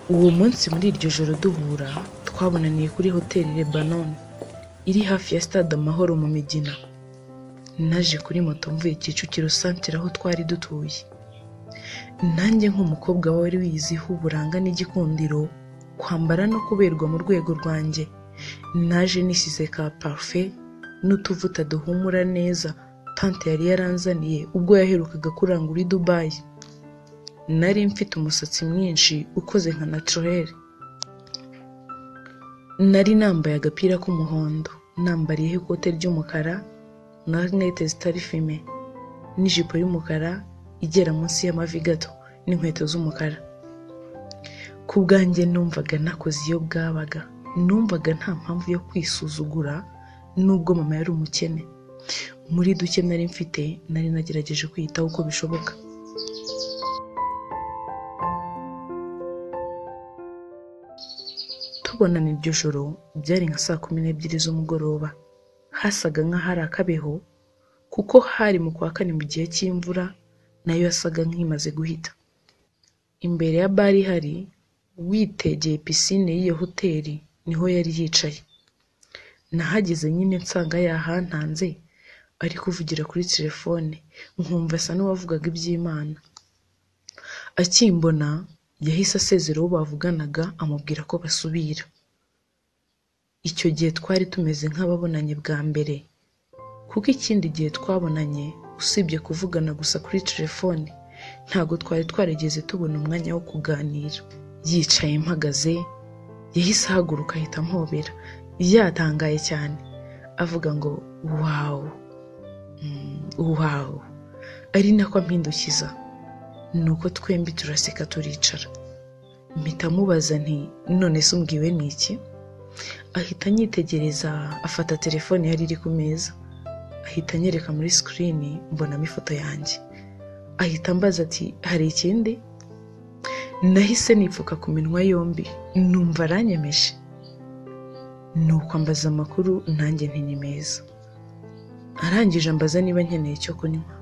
Uwo munsi muri iryo joro duhura, twabonaniye kuri hoteli Lebanon iri hafi ya Stade Amahoro mu Migina. Naje kuri moto mvuye Kicukiro santere aho twari dutuye. Nanjye nk'umukobwa wari wiyiziho uburanga n'igikundiro, kwambara no kuberwa mu rwego rwanjye, naje nisize ka parufe n'utuvuta duhumura neza tante yari yaranzaniye ubwo yaherukaga kurangura i Dubai. Nari mfite umusatsi mwinshi ukoze nka naturel. Nari nambaye agapira k'umuhondo, nambariyeho ikote ry'umukara na rinete zitari fime, n'ijipo y'umukara igera munsi y'amavi gato n'inkweto z'umukara. Ku bwanjye numvaga nakoze iyo bwabaga, numvaga nta mpamvu yo kwisuzugura nubwo mama yari umukene. Muri duke nari mfite, nari nagerageje kwiyitaho uko bishoboka. Tubonana iryo joro byari nka 12:00 z'umugoroba. Hasaga nk'ahari akabeho kuko hari mu kwa kane mu gihe cy'imvura, nayo yasaga nk'imaze guhita. Imbere ya bari hari witegeye pisine y'iyo hoteli niho yari yicaye. Nahageze nyine nsanga yahantanze ari kuvugira kuri telefone, nkumva asa n'uwavugaga iby'Imana. Akimbona yahise asezera uwo bavuganaga amubwira ko basubira. Icyo gihe twari tumeze nk'ababonanye bwa mbere, kuko ikindi gihe twabonanye usibye kuvugana gusa kuri telefone, ntago twari twarigeze tubona umwanya wo kuganira. Yicaye mpagaze, yahise ahaguruka ahita ampobera, yatangaye cyane avuga ngo wow, wow, ari nako ampindukiza. Nuko twembi turaseka turicara. Mpita mubaza nti none se umbwiwe n'iki? Ahita anyitegereza, afata telefone yari iri ku meza, ahita anyereka muri screen mbonamo ifoto yanjye. Ahita ambaza ati hari ikindi? Nahise nipfuka ku minwa yombi, numva aranyemeje. Nuko ambaza amakuru nanjye nti ni meza. Arangije ambaza niba nkeneye icyo kunywa.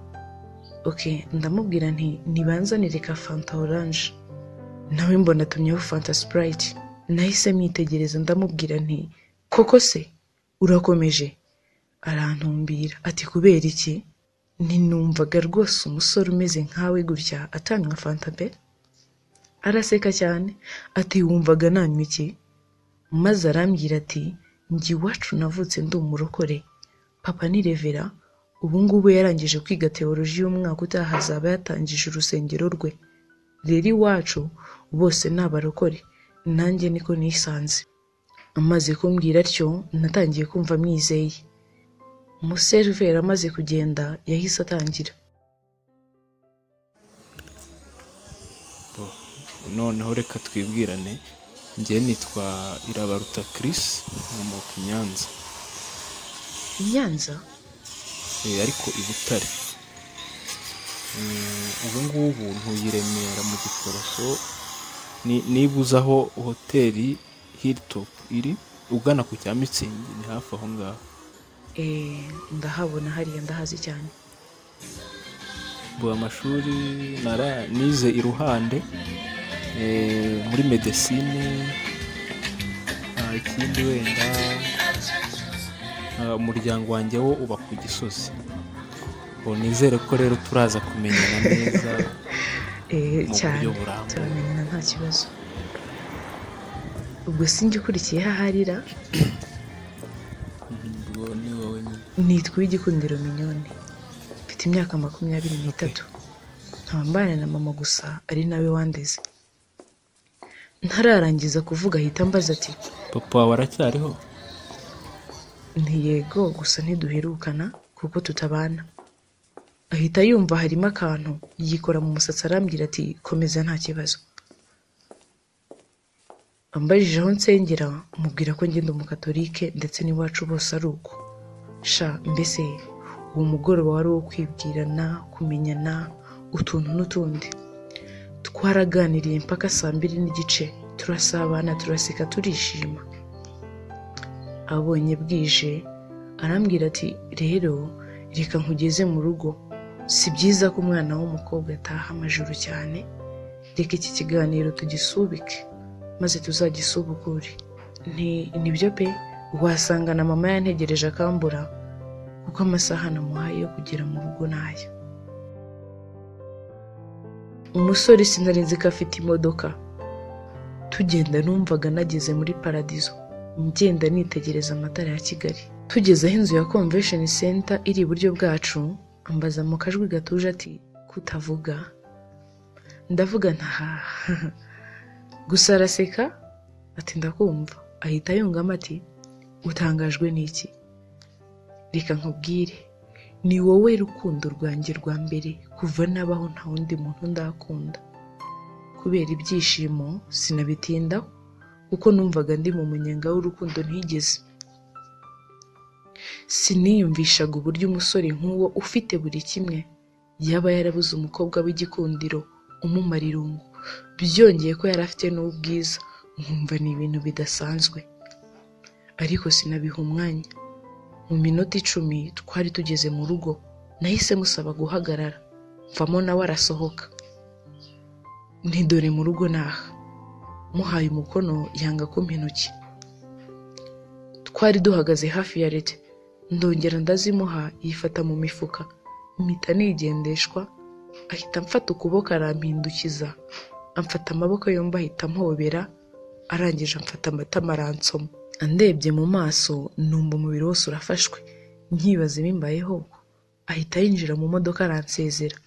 Okay, ndamubwira nti nibanzanire ka Fanta Orange. Nawe mbona atumyeho Fanta Sprite. Nahise mwitegereza ndamubwira nti koko se urakomeje? Arantumbira ati kubera iki? Ntinumvaga rwose umusore umeze nkawe gutya atanywa Fanta pe. Araseka cyane ati wumvaga nanywa iki? Maze arambwira ati njye iwacu navutse ndi umurokore, papa ni revera, ubu ngubu yarangije kwiga teoloji y'umwaka utaha azaba yatangije urusengero rwe. Rero iwacu bose ni abarokore, nanjye niko nisanze. Amaze kumbwira atyo natangiye kumva mwizeye. Umuseriveri amaze kugenda yahise atangira. Noneho reka twibwirane, njye nitwa Irabaruta Chris, nkomoka i Nyanza. I Nyanza? Ariko i Butare. Ubu ngubu ntuye i Remera mu Giporoso, niba uzi aho hoteli Hilltop iri ugana ku cya Mitsingi, ni hafi aho ngaho. Ndahabona hariya, ndahazi cyane. Mbuye amashuri nize i Ruhande muri medecine. Ikindi wenda umuryango wanjye wo uba ku Gisozi. Nizere ko rero turaza kumenyana neza cyane, turamenyana nta kibazo. Ubwo sinjye ukurikiye haharira. Nitwa Uwigikundiro Mignone, mfite imyaka 23, nkaba mbana na mama gusa ari nawe wandeze. Ntararangiza kuvuga ahita ambaza ati papa wawe aracyariho? Nti yego, gusa ntiduherukana, kuko tutabana. Ahita yumva harimo akantu, yikora mu musatsi arambwira ati komeza nta kibazo. Ambajije aho nsengera, mubwira ko ngenda umukatolike ndetse n'iwacu bose ari uko. Sha mbese uwo mugoroba wari uwo kwibwirana, kumenyana utuntu n'utundi. Twaraganiriye mpaka 2:30, turasabana, turaseka, turishima. Abonye bwije arambwira ati rero reka nkugeze mu rugo, si byiza ko umwana w'umukobwa ataha amajoro cyane, reka iki kiganiro tugisubike maze tuzagisubukure. Nti nibyo pe, wasanga na mama yantegereje akambura kuko amasaha namuhaye yo kugera mu rugo nayo. Umusore sinari nzi ko afite imodoka. Tugenda numvaga nageze muri paradizo, ngenda nitegereza amatara ya Kigali. Tugeze aho inzu ya Convention Center iri iburyo bwacu, ambaza mu kajwi gatuje ati kutavuga. Ndavuga ntaha. Gusa araseka ati ndakumva. Ahita yungamo ati utangajwe n'iki? Reka nkubwire, ni wowe rukundo rwanjye rwa mbere kuva nabaho nta wundi muntu ndakunda. Kubera ibyishimo sinabitindaho kuko numvaga ndi mu munyenga w'urukundo ntigeze. Siniyumvishaga uburyo umusore nk'uwo ufite buri kimwe yaba yarabuze umukobwa w'igikundiro umumara irungu, byongeye ko yari afite n'ubwiza, nkumva ni ibintu bidasanzwe. Ariko sinabiha umwanya. Mu minota 10 twari tugeze mu rugo, nahise musaba guhagarara, mvamo nawe arasohoka. Nti dore mu rugo naha. Muhaye umukono yanga kumpa intoki. Twari duhagaze hafi ya leta, ndongera ndazimuha yifata mu mifuka, mpita nigendeshwa. Ahita amfata ukuboko arampindukiza, amfata amaboko yombi ahita ampobera, arangije amfata amatama aransoma. Andebye mu maso numva umubiri wose urafashwe, nkibaza ibimbayeho. Ahita yinjira mu modoka aransezera.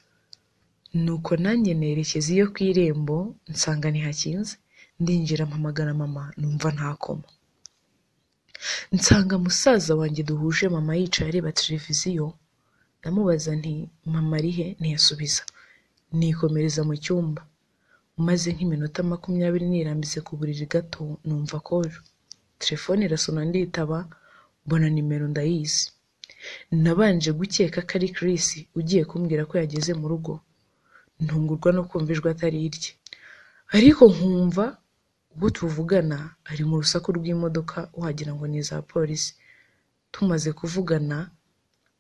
Nuko nanjye nerekeza iyo ku irembo, nsanga ntihakinze, ndinjira mpamagara mama, numva ntakoma. Nsanga musaza wanjye duhuje mama yicaye areba televiziyo, ndamubaza nti mama ari he? Ntiyasubiza. Nikomereza mu cyumba, maze nk'iminota 20 nirambitse ku buriri gato, numva call. Telefone irasona nditaba, mbona nimero ndayizi. Nabanje gukeka ko ari Chris ugiye kumbwira ko yageze mu rugo, ntungurwa no kumva ijwi atari irye. Ariko nkumva ubwo tuvugana ari mu rusaku rw'imodoka wagira ngo ni iza polisi. Tumaze kuvugana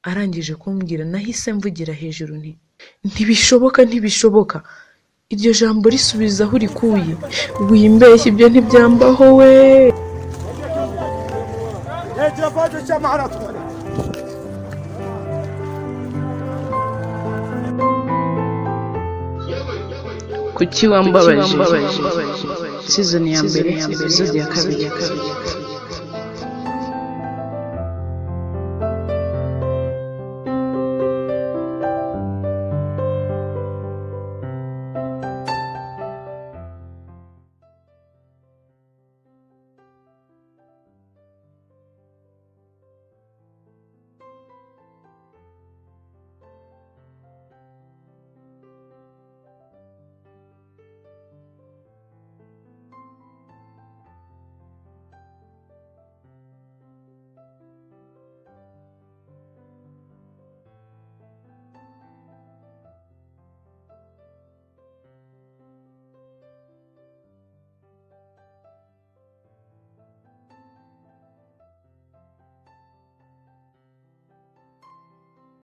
arangije kumbwira, nahise mvugira hejuru nti ntibishoboka, ntibishoboka, iryo jambo risubiza aho urikuye, wimbeshya ibyo ntibyambaho we. Kuki wambabaje? Season ya mbere, episode ya 2.